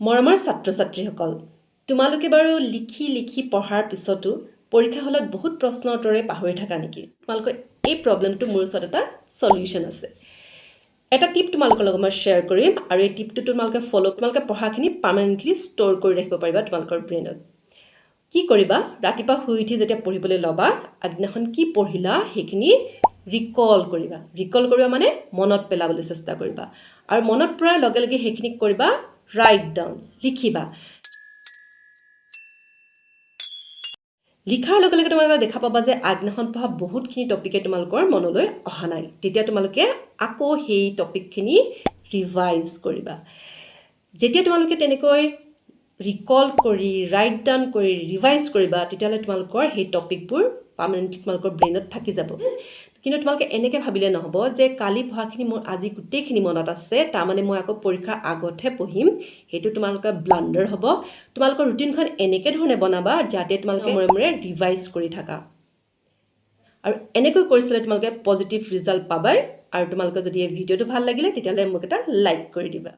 মৰমৰ ছাত্ৰ ছাত্ৰীসকল, তোমালোকে বাৰু লিখি লিখি পঢ়াৰ পিছতো পৰীক্ষা হলত বহুত প্ৰশ্নৰ উত্তৰে পাহৰি থাকা নেকি? তোমালোকৰ এই প্ৰব্লেমটো মোৰ ওচৰত এটা চলিউশ্যন আছে। এটা টিপ তোমালোকৰ লগত মই শ্বেয়াৰ কৰিম আৰু এই টিপটো তোমালোকে ফ'ল', তোমালোকে পঢ়াখিনি পাৰ্মানেণ্টলি ষ্ট'ৰ কৰি ৰাখিব পাৰিবা তোমালোকৰ ব্ৰেইনত। কি কৰিবা? ৰাতিপুৱা শুই উঠি যেতিয়া পঢ়িবলৈ ল'বা, আগদিনাখন কি পঢ়িলা সেইখিনি ৰিকল কৰিবা। ৰিকল কৰিবা মানে মনত পেলাবলৈ চেষ্টা কৰিবা আৰু মনত পৰাৰ লগে লগে সেইখিনি কৰিবা ৰাইট ডাউন, লিখিবা। লিখাৰ লগে লগে তোমালোকে দেখা পাবা যে আগদিনাখন পঢ়া বহুতখিনি টপিকে তোমালোকৰ মনলৈ অহা নাই। তেতিয়া তোমালোকে আকৌ সেই টপিকখিনি ৰিভাইজ কৰিবা। যেতিয়া তোমালোকে তেনেকৈ ৰিকল কৰি, ৰাইট ডাউন কৰি, ৰিভাইজ কৰিবা, তেতিয়াহ'লে তোমালোকৰ সেই টপিকবোৰ পাৰ্মানেণ্টলি তোমালোকৰ ব্ৰেইনত থাকি যাব। কিন্তু তোমালোকে এনেকৈ ভাবিলে নহ'ব যে কালি পঢ়াখিনি মোৰ আজি গোটেইখিনি মনত আছে, তাৰমানে মই আকৌ পৰীক্ষাৰ আগতহে পঢ়িম। সেইটো তোমালোকৰ ব্লাণ্ডাৰ হ'ব। তোমালোকৰ ৰুটিনখন এনেকৈ ধৰণে বনাবা যাতে তোমালোকে মূৰে মূৰে ৰিভাইজ কৰি থাকা আৰু এনেকৈ কৰি চালে তোমালোকে পজিটিভ ৰিজাল্ট পাবাই। আৰু তোমালোকে যদি এই ভিডিঅ'টো ভাল লাগিলে, তেতিয়াহ'লে মোক এটা লাইক কৰি দিবা।